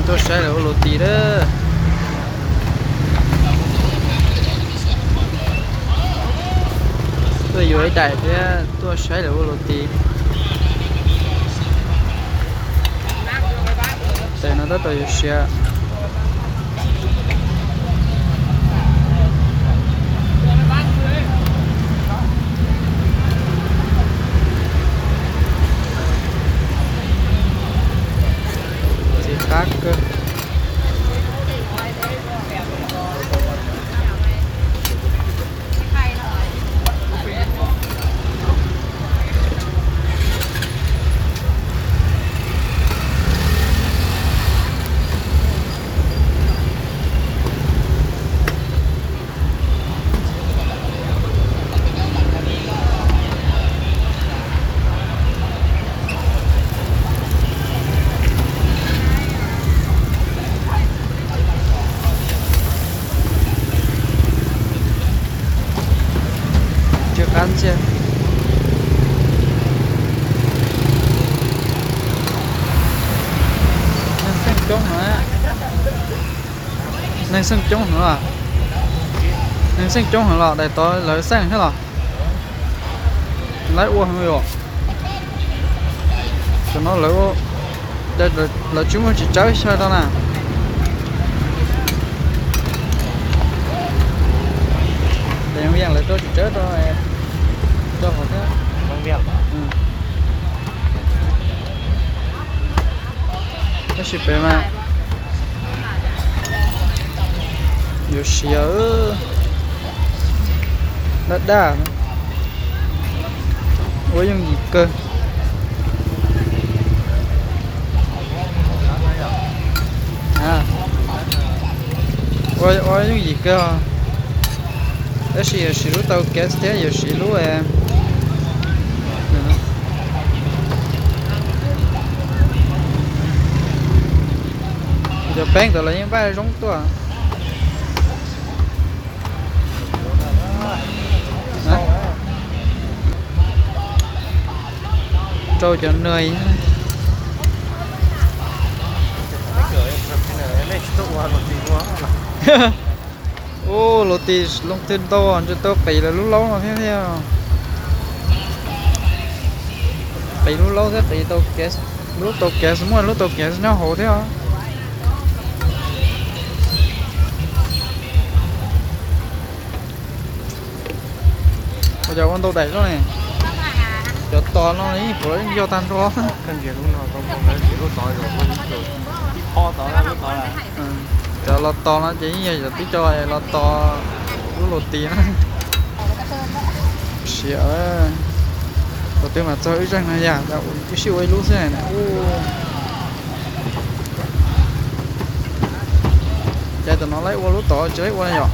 Tuaj saib lawv ua luv tis lawm. Tuaj yuav ib daim thiab tuaj saib lawv ua luv tis. Tes no tab tom yuav siav. Txiv qab kawg. Tsw qab ntxiag. Neeg xeej coob heev. Neeg xeej coob heev los? Neeg xeej coob heev los daim tod lawv xeej thiab los? Lawv ua heev yom. Cov no lawv, lawv tsis muaj tsis tsawb xyaw rau na. Lawv tsis tsawb rau, rau hauv thiab. Tab sis pem mas yuav siav, daj daj, ua yooj yim kawg. Ua yooj yim kawg, tab sis yuav siv lub tau gas thiab yuav siv lub cov peeb ntawd los yeej npaj zoo tuaj. Rau cov nws. Ua luv tis loo twg ntau ntshe tau qiv lawv lub laub no thiab thiab. Qiv lub laub thiab qiv tau gas, lub tau gas muaj lub tau gas nyob hauv thiab. Ua cas ua ntau daim loj ne? Cov tos no yeej puav leej yog tag nrho. Cov los tos no ces yeej yog cov tib co los tos lub luv tis na. Siav, thaum twg mas txog wb zeeg no yog ib sij ua ib lub xwb. Cas tam no lawv ua lub tod tsis lawv ua yom?